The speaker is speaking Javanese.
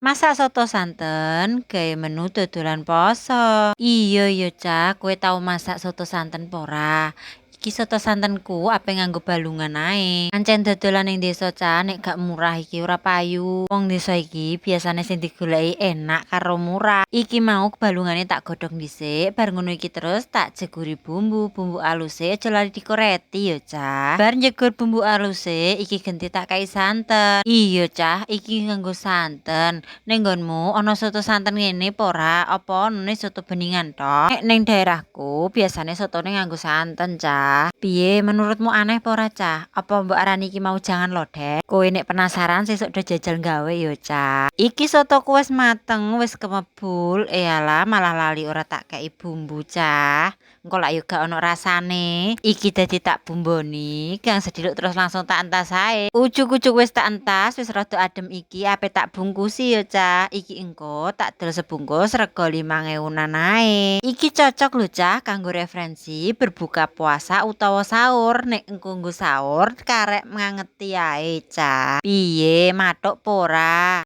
Masak soto santen gawe menu dodolan poso. Iya ya, Cah, kowe tau masak soto santen po ora? Iki soto santenku ape nganggo balungan ae. Ancen dodolan ning desa, Cah, nek gak murah iki ora payu. Wong desa iki biasane sing digoleki enak karo murah. Iki mau balungane tak godhong dhisik, bar ngono iki terus tak jeguri bumbu, bumbu aluse aja lali dikoreti ya, Cah. Bar njegur bumbu aluse iki genti tak kei santen. Iya, Cah, iki nganggo santen. Ning nggonmu ana soto santen ngene apa ora? Apa onone soto beningan tok? Nek ning daerahku biasane sotone nganggo santen, Cah. Piye menurutmu, aneh apa ora, Cah? Apa mbok arani iki mau jangan lodeh? Kowe nek penasaran sesuk do jajal gawe ya, Cah. Iki sotoku wis mateng, wis kemebul. Ealah, malah lali ora tak kei bumbu, Cah. Engko lak yo gak ono rasane. Iki dadi tak bumboni, gang sediluk terus langsung tak entas ae. Ujug-ujug wis tak entas, wis rada adem, iki ape tak bungkusi ya, Cah. Iki engko tak dol sebungkus rega 5.000-an ae. Iki cocok lho, Cah, kanggo referensi berbuka puasa utawa sahur. Nek engko nggo sahur karek ngangeti ae, Cah. Piye, mathuk po ora?